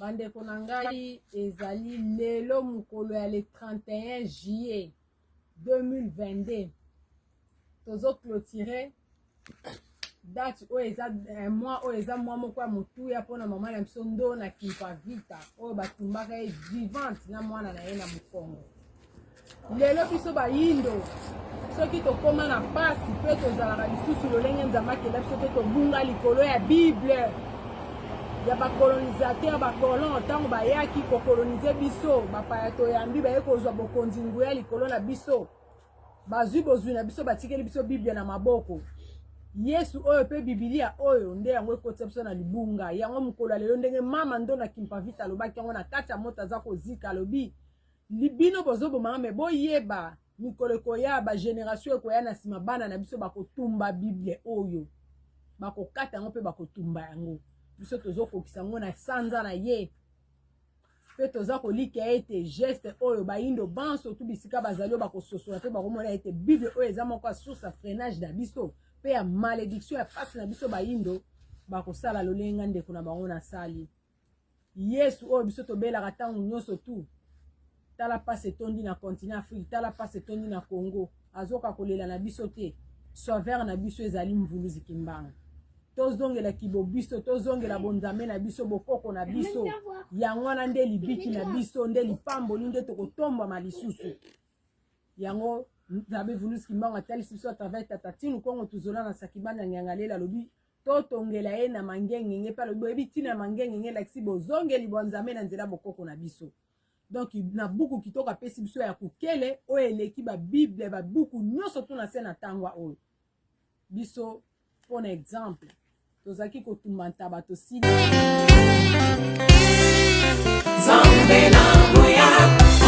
Bandeko na ngai, ezali lelo mokolo ya le 31 juillet 2022, tozo clôturer date oyo eza eh, mois oyo eza mwa moko ya motuya mpona mama na biso Ndona Kimpa Vita oyo batumbaka ye vivante na mwana na ye na mokongo. Lelo biso bayindo soki tokóma na mpasi mpe tozalaka lisusu lolenge Nzambe akenda biso te, tobunga likolo ya Bible ya bacolonisateur, bacolon. Ntango bayaki kocoloniser biso, bapaya toyambi, baye kozwa bokonzi, nguya likolo na biso, bazwi bozwi na biso, batikeli biso Bible na maboko. Yesu oyo mpe Bibilia oyo nde yango ekotisa biso na libunga. Yango mokolo ya lelo, ndenge mama Ndona Kimpavita alobaki yango na kati ya moto aza kozika, alobi: "Bino bozobomanga, me boyeba mikolo ekoya, bagénération ekoya na nsima, bana na biso bakotumba Bible oyo, bakokata yango mpe bakotumba yango." Biso tozokokisa yango na sanza na ye mpe toza kolikia ete geste oyo, bayindo banso tu bisika bazali oyo bakososola mpe bakomona ete Bible oyo eza moko ya source ya freinage na biso mpe ya malédiction ya pasi na biso bayindo, bakosala lolenga ndeko na bango nasali. Yesu oyo biso tobelaka ntango nyonso tu, tala mpasi etondi na continent Afrique, tala mpasi etondi na Congo, azoka kolela na biso te. Sauveur na biso ezali Mvuluzi Kimbangu. Tozongela kibo biso, tozongela bonzambe na biso, bokoko na biso. Yango wana nde libiki na biso, nde lipamboli, nde tokotombwama lisusu. Yango Nzambe Mvuluzi Kimbangu atalisi biso à travers Tata Tinu Kongo Tuzola na Sakibanda Nyangalela, alobi totongela ye na mangengenge mpe alobi boyebi ntina ya mangengenge, elakisi bozongeli bwa Nzambe na nzela bokoko na biso. Donc na buku kitoko apesi biso ya kokele oyo eleki babible, babuku nyonso tu na se na ntangwa oyo biso. Mpona exemple, tozalaki kotumba ntaba, tosili. Nzambe na nguya,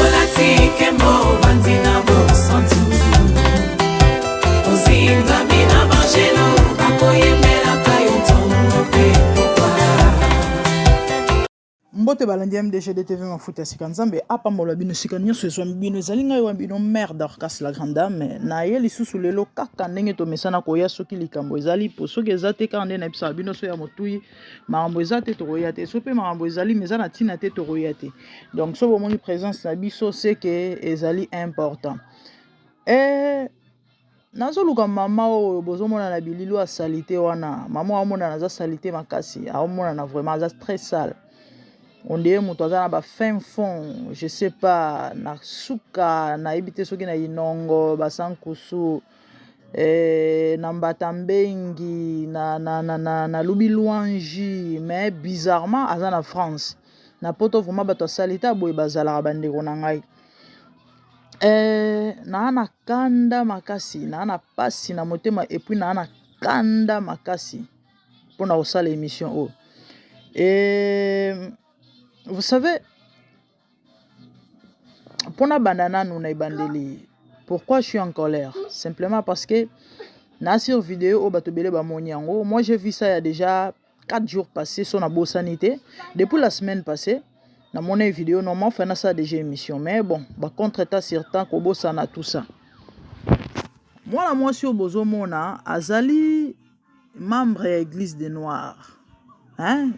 olati nkembo, ovandi na bosantu, ozingami na banjelu bakoyembelaka yo ntongo mpe pokwa. Mbote balandi MDGD TV mafuta ya sika. Nzambe apambola bino sika nyonso ezwami bino. Ezali ngai wa bino, mère Dorcas la grande dame. Na ye lisusu lelo kaka ndenge tomesana koya soki likambo ezali, po soki eza te, kaka nde nayebisaka bino, so ya motui makambo eza te, tokoya te. So mpe makambo ezali mais eza na ntina te, tokoya te. Donc so bomoni présence na biso, c'est que ezali important. Nazoluka mama oyo bozomona na bilili oyo asali te wana. Mama oyo amonana aza sali te makasi, aomonana vraiment aza très sale. On dirait moto aza na bafin fond, je sais pas, na suka nayebi te soki na Inongo, Basankusu, na Mbata Mbengi, na Lubi Lwanji, mais bizarrement aza na France, na Poto. Vraiment bato asali te boye bazalaka, bandeko na ngai. Naa na kanda makasi, naa na pasi na motema, et puis naa na kanda makasi mpona kosala émission oyo. Vous savez, mpona banda nanu na ebandeli, pourquoi je suis en colère? Simplement parce que na sur vidéo oyo bato ebele bamoni yango. Moi, j'ai vu ça il y a déjà 4 jours passés, so nabosani te, depuis la semaine passée namoni vidéo. Normalement fa nasala déjà émission, mais bon, bacontretemps sur temps, kobosana, tout ça. Mwana mwasi oyo bozomona azali membre ya église de noir, hein?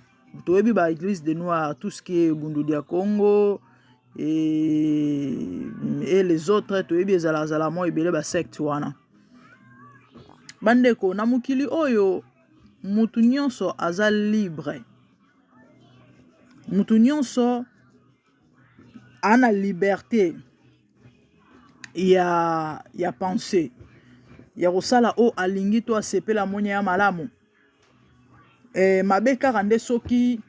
Toyebi ba église de noir, tout ce qui est Bundu ya Congo et les autres, toyebi ezalazala mwa ebele basecte wana. Bandeko, na mokili oyo mutu nyonso aza libre, mutu nyonso ana liberté ya pensée, ya kosala oyo alingi to asepela, amoni ya malamu. Mabe kaka nde soki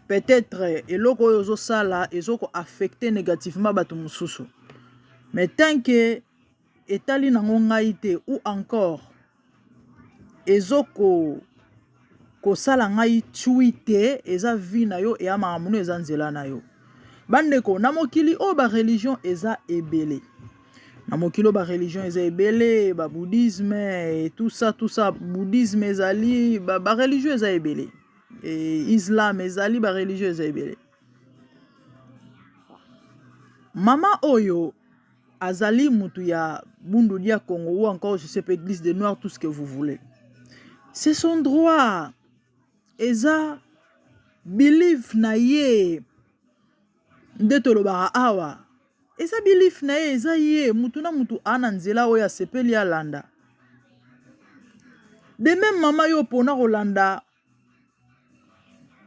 peut-être eloko oyo ozosala ezokoaffecter négativement bato mosusu. Mais tant que etali nango ngai te ou encore ezoko kosala ngai tui te, eza vie na yo, eya makambo no, eza nzela na yo. Bandeko, na mokili oyo bareligion eza ebele. Na mokili oyo bareligion eza ebele, babouddhisme et tout ça, tout ça. Bouddhisme ezali, bareligion eza ebele, e islam ezali, bareligion eza ebele. Mama oyo azali mutu ya Bundu dia Congo ou encore, je sais pas, église de noir, tout ce que vous voulez, c'est son droit. Eza Belief na ye nde tolobaka awa eza belief na ye, eza ye mutu na mutu aa na nzela oyo asepeli alanda. De meme mama yo opona kolanda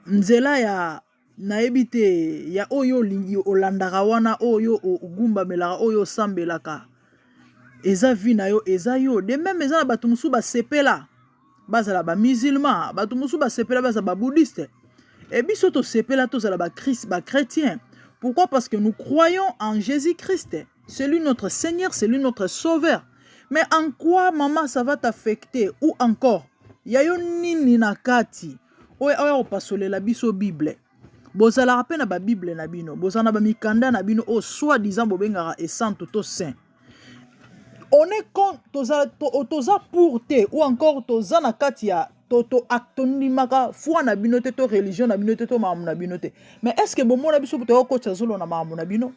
nzela ya nayebi te ya oyo olingi olandaka wana oyo ogumbamelaka oyo osambelaka eza vie na yo eza yo. De meme eza na bato mosusu basepela bazala ba musulman, bato mosusu basepela bazala ba bouddhiste. Et biso tosepela tozala ba christ ba chrétien. Pourquoi? Parce que nous croyons en Jésus-Christ. C'est lui notre Seigneur, c'est lui notre Sauveur. Mais en quoi, maman, ça va t'affecter? Ou encore, ya yo nini na kati oyo oyo kopasolela biso Bible? Bozalaka mpe na ba Bible na bino, bozala na ba mikanda na bino oyo soit disant bobengaka esantu to saint. On est con, toza, to, toza pour te ou encore toza na kati ya to to tondimaka foi na bino te to religion na bino te to makambo na bino te. Mais est-ce que bomona biso toyokotisa zolo na makambo na bino?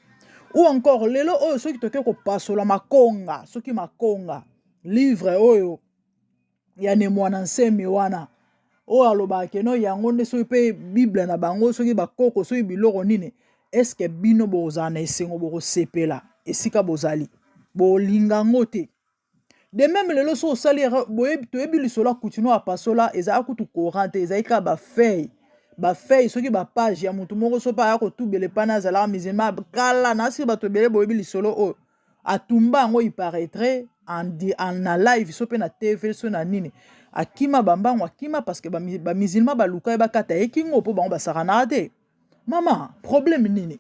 Ou encore lelo oyo soki toke kopasola makonga, soki makonga livre oyo ya Ne Mwana Nsemi wana oyo alobaka keno yango nde soki mpe bible na bango soki bakoko soki biloko nini, eske bino bokozala na esengo, bokosepela esika bozali, bolinga yango te? De meme lelo soki osali erreur, boyebi toyebi lisolo ya Kutino apasola ezalaka kutu coran te, ezalaki kaka ba feuille ba feuille soki ba page ya motu moko so mpe aya kotubela epai na azalaka musulman kala na asili bato ebele boyebi lisolo oyo atumba yango il paraîtrait en, en, na live so mpe na tv so na nini akima bambango akima parce que bamusulman ba baluka ye bakata ye kingo mpo bango basakanaka te. Mama, problème nini?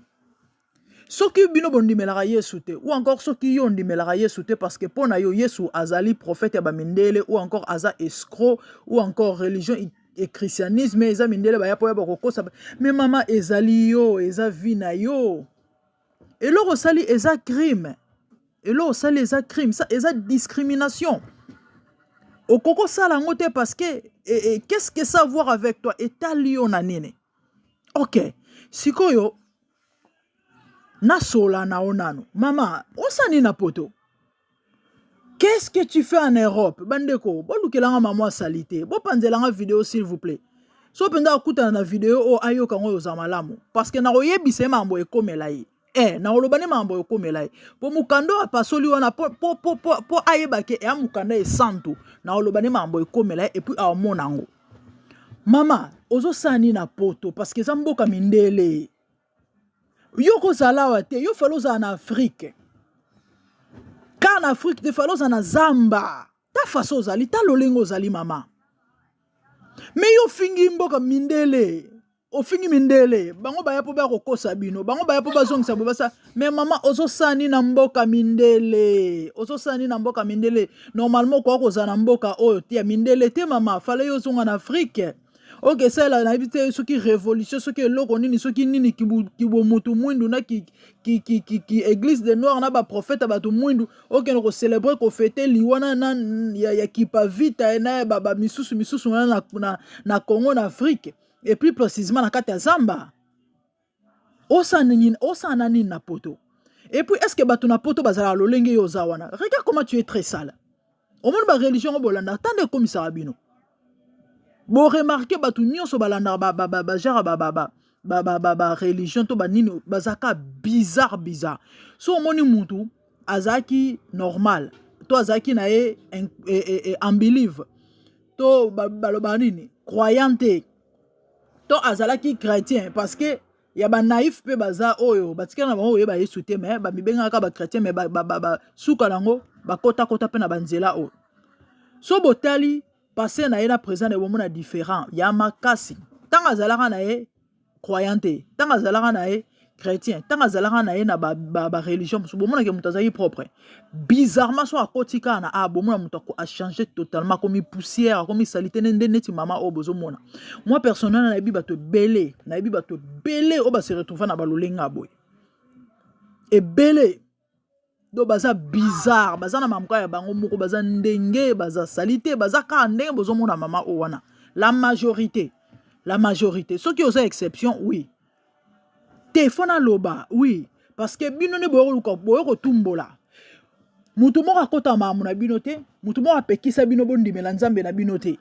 Soki bino bondimelaka Yesu te ou encore soki yo ondimelaka Yesu te parce que mpo na yo Yesu azali prophète ya bamindele ou encore aza escroc ou encore religion et christianisme eza mindele baya mpo ya bakokosa, mais mama ezali yo, eza vie na yo. Eloko osali eza crime, eloko osali eza crime, ça eza discrimination. Okoki kosala yango te parce que qu'est-ce que ça a voir avec toi? Etali yo na nini? Ok, sikoyo nasola na yo nano mama, osani na poto, qu'est-ce que tu fais en Europe? Bandeko bolukelanga mama asali te, bopanzelanga video s'il vous plaît. So mpenza akutana na video oyo ayoka yango oyo malamu, parce que nakoyebisa ye makambo ekomela ye. Nakoloba nde makambo ekomela ye po mokanda oyo apasoli wana po ayeba ke eya mokanda esantu, nakoloba nde makambo ekomela ye et puis aomona yango. Mama, ozosala nini na poto? Parce que eza mboka mindele, yo kozala awa te, yo fallait ozala na Afrique, kaka na Afrique te, fallait ozala na zamba. Ta façon ozali, ta lolenge ozali mama, me yo ofingi mboka mindele, ofingi mindele, bango baya mpo baya kokosa bino, bango baya mpo bazongisa boye basa. Me mama, ozosala nini na mboka mindele? Ozosala nini na mboka mindele? Normalement okoka kozala na mboka oyo te ya mindele te mama, fallait yo ozonga na Afrique. Oke esala nayebi te soki révolution soki eloko nini soki nini kibomutu mwindu na ki, ki, ki, ki, ki église de noir na baprophète ya bato mwindu, okende kocélébrer kofêter liwa na, ya kipa vita na ba, ba misusu misusu wana na Congo, na Afrique et plus précisément na kati ya zamba. Osala nini, osala nini na poto? Et puis est ce que bato na poto bazalaka lolenge yo oza wana? Regarde comment tu es très sale. Omoni bareligion ngo bolanda tanda ekomisaka bino. Boremarquer bato nyonso balandaka bagenre bareligion to banini bazalaka bizarre bizarre. So omoni mutu azalaki normal to azalaki na ye unbelieve to balobaka nini croyant te to azalaki chrétien, parce que ya banaïf mpe baza oyo batikala na bango koyeba Yesu te, me bamibengaka bachrétien, me basuka nango bakotakota mpe na banzela oyo. So botali passé na ye na présent na ye, bomona différent ya makasi. Ntango azalaka na ye croyant te, ntango azalaka na ye chrétien, ntango azalaka na ye na bareligion mosusu, bomonake moto azalaki propre. Bizarrement so akoti kaka na a, bomona moto achange totalement, akomi poussière, akomi saleté nde neti mama oyo bozomona. Moi personnel nayebi bato ebele, nayebi bato ebele oyo base retrouve na balolenga ya boye ebele. Donc baza bizarre, baza na mamuka ya bango moko, baza ndenge baza saleté, baza kaka ndenge bozomona mama oyo wana. La majorité, la majorité, soki oza exception, oui te, fo naloba oui, parce que bino nde boyokoluka boyo kotumbola motu moko akɔta makambo na bino te, motu moko apekisa bino bondimela nzambe na bino te.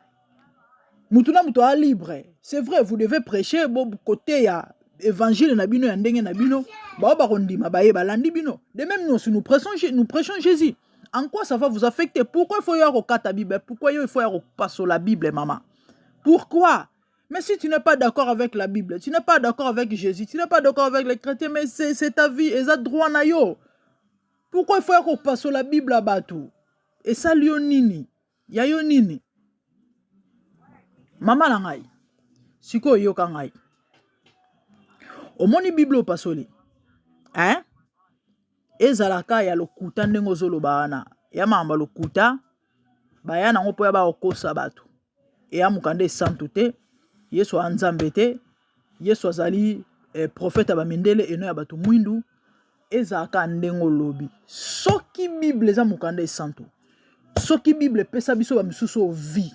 Mutu na mutu a libre. C'est vrai, vous devez prêcher bo koteya évangile na bino ya ndenge na bino, bao bakondima baye balandi bino. De même nous nous prêchons, nous prêchons Jésus. En quoi ça va vous affecter? Pourquoi il faut ya kokata Bible? Pourquoi il faut ya kopasola Bible, maman? Pourquoi? Mais si tu n'es pas d'accord avec la Bible, tu n'es pas d'accord avec Jésus, tu n'es pas d'accord avec les chrétiens, mais c'est ta vie, eza droit na yo. Pourquoi il faut ya kopasola Bible à bato? Esali yo nini? Ya yo nini? Mama na ngai, sikoyo yoka ngai. Omoni Bible opasoli? Hein? Ezalaka ya lokuta ndenge ozoloba wana. Ya makambo ya lokuta, baya nango mpo ya bakokosa bato. Eya mokanda esantu te, Yesu aza Nzambe te, Yesu azali eh, prophète ya bamindele eno ya bato mwindu. Ezalaka ndenge olobi. Soki Bible eza mokanda esantu, soki Bible epesa biso bamisusu oyo vie,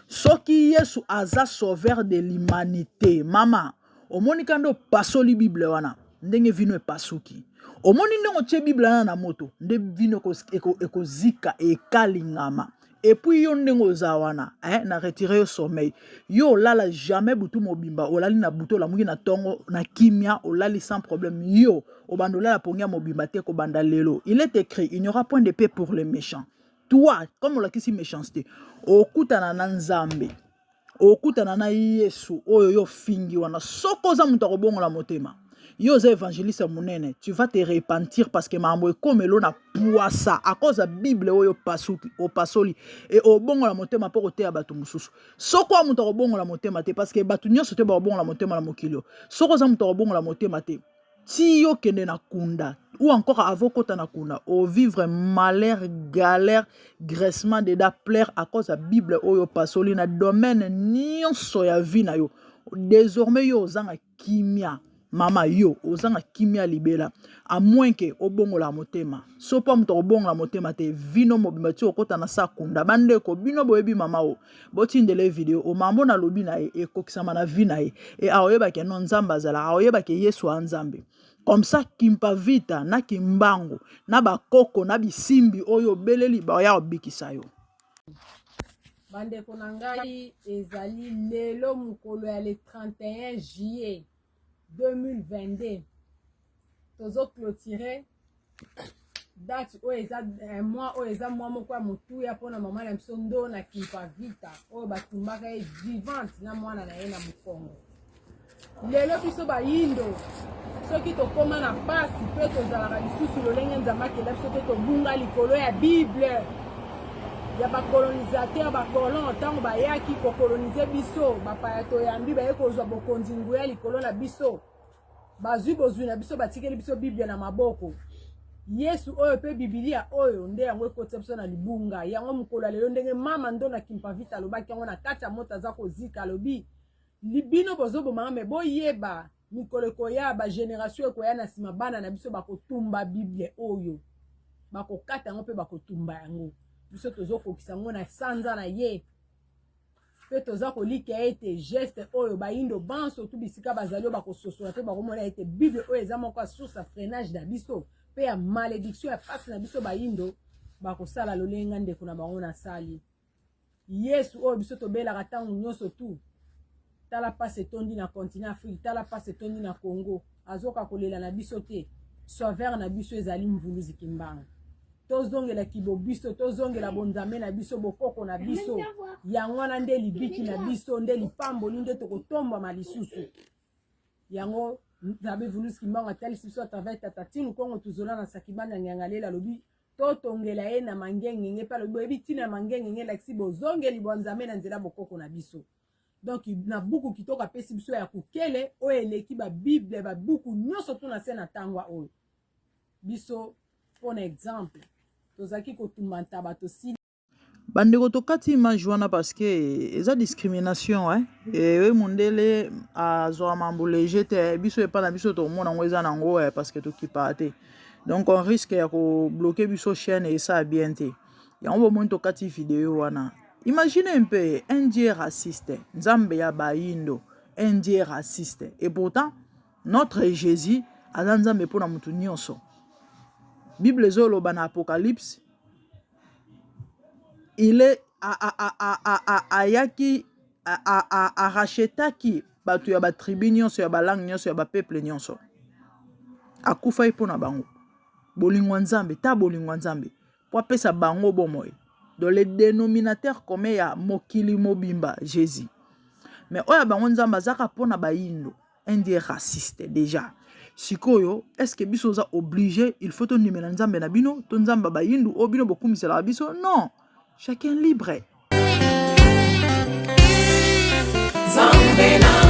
soki Yesu aza sauveur de l'humanité, mama, omoni ka nde opasoli Bible wana ndenge vino epasuki. Omoni ndenge otie Bible wana na moto nde vino ekozika ekalingama. Et puis yo ndenge oza wana, eh, na retire yo sommeil. Yo olala jamais butu mobimba, olali na butu, olamuki na tongo na kimia, olali sans problème. Yo obanda olala pongi ya mobimba te kobanda lelo. Il est écrit, il n'y aura point de paix pour les méchants. Toi, comme olakisi méchanceté, okutana na Nzambe, okutana na Yesu oyo yo fingi wana. Soko oza moto akobongola motema, yo oza évangéliste monene, tu vas te repentir parce que makambo ekomelo na poisa à cause ya Bible oyo opasuki, opasoli, e obongola motema mpo koteya bato mosusu. Soko oza moto akobongola motema te, parce que bato nyonso te bakobongola motema na mokili oyo. Soko oza moto akobongola motema te, ti yo kende na kunda ou encore avant kota na kunda, o vivre malheur, galère, graissement de da plaire à cause ya Bible oyo opasoli na domaine nyonso ya vie na yo. Désormais yo ozanga kimia, mama, yo ozanga kimia libela, à moins que obongola motema. So mpo moto akobongola motema te, vino mobimba ti okota na sa kunda. Bandeko, bino boyebi mama o, botindela video o mambo nalobi na ye ekokisama na vie na ye, e aoyebake no Nzambe azalaka, aoyebake Yesu a Nzambe. Comme ça Kimpa Vita na Kimbangu na bakoko na bisimbi oyo obeleli baya obikisa yo. Bandeko na ngai, ezali lelo mokolo ya le 31 juillet 2022, tozo clôturer date oyo eza mois oyo eza mois moko ya motuya mpona mama na biso Ndona Kimpa Vita oyo batumbaka ye vivante na mwana na ye na mokongo. Lelo biso bayindo soki tokóma na pasi mpe tozalaka lisusu lolenge Nzambe akenda biso te, tobunga likolo ya Bible ya bacolonisateur, bacolon. Ntango bayaki kocoloniser biso, bapaya toyambi, baye kozwa bokonzi, nguya likolo na biso, bazwi bozwi na biso, batikeli biso Bible na maboko. Yesu oyo mpe Bibilia oyo nde yango ekotisa biso na libunga. Yango mokolo ya lelo, ndenge mama Ndona Kimpavita alobaki yango na kati ya moto aza kozika, alobi: bino bozobomanga, me boyeba mikolo ekoya, bagénération ekoya na nsima, bana na biso bakotumba Bible oyo, bakokata yango mpe bakotumba yango. Biso tozokokisa yango na sanza na ye, mpe toza kolika ete geste oyo bayindo banso tu bisika bazali oyo bakososola mpe bakomona ete Bible oyo eza moko ya source ya freinage na biso mpe ya malédiction ya pasi na biso bayindo, bakosala lolenga ndeko na bango nasali. Yesu oyo biso tobelaka ntango nyonso tu, tala mpasi etondi na continent Afrique, tala mpasi etondi na Congo, azoka kolela na biso te. Sauveur na biso ezali Mvuluzi Kimbangu. Tozongela kibo biso, tozongela bonzambe na biso, bokoko na biso. Yango wana nde libiki na biso, nde lipamboli, nde tokotombwama lisusu. Yango Nzambe Mvuluzi Kimbangu atalisi biso à travers Tata Tinu Kongo tuzola na Sakibanda Ngiangalela, alobi totongela ye na mangengenge, mpe alobi boyebi ntina ya mangengenge, elakisi bozongeli bwa Nzambe na nzela bokoko na biso. Donc na buku kitoko apesi biso ya kokele oyo eleki babible, babuku nyonso tu na se na ntangwa oyo biso. Mpona exemple, tozalaki kotumba ntaba, tosili. Bandeko, tokati image wana parce que eza discrimination, eh? Ewe mondele azwaka mambo léger te. Biso epai na biso tomona yango eza nango eh, parce que tokipaka te, donc on risque ya kobloquer biso chaîne, esala bien te. Yango bomoni tokati video wana. Imagine mpe un dieu raciste, Nzambe ya bayindo, un dieu raciste, et pourtant notre Jésus aza Nzambe mpona motu nyonso. Bible ezoloba na Apocalypse, il est ayaki. Arachetaki bato ya batribu nyonso, ya balangue nyonso, ya bapeuple nyonso. Akufaki mpo na bango. Bolingo ya Nzambe, ta bolingo ya Nzambe mpo apesa bango bomoi. Donc le dénominateur commun ya mokili mobimba, Jésus. Mais oyo ya bango, Nzambe azaka mpo na bayindo, un dieu raciste déjà. Sikoyo, est ce que biso oza obligé, il faut tondimela Nzambe na bino to Nzambe ya bayindu oyo bino bokumiselaka biso? Non, chacun libre. Nzambe na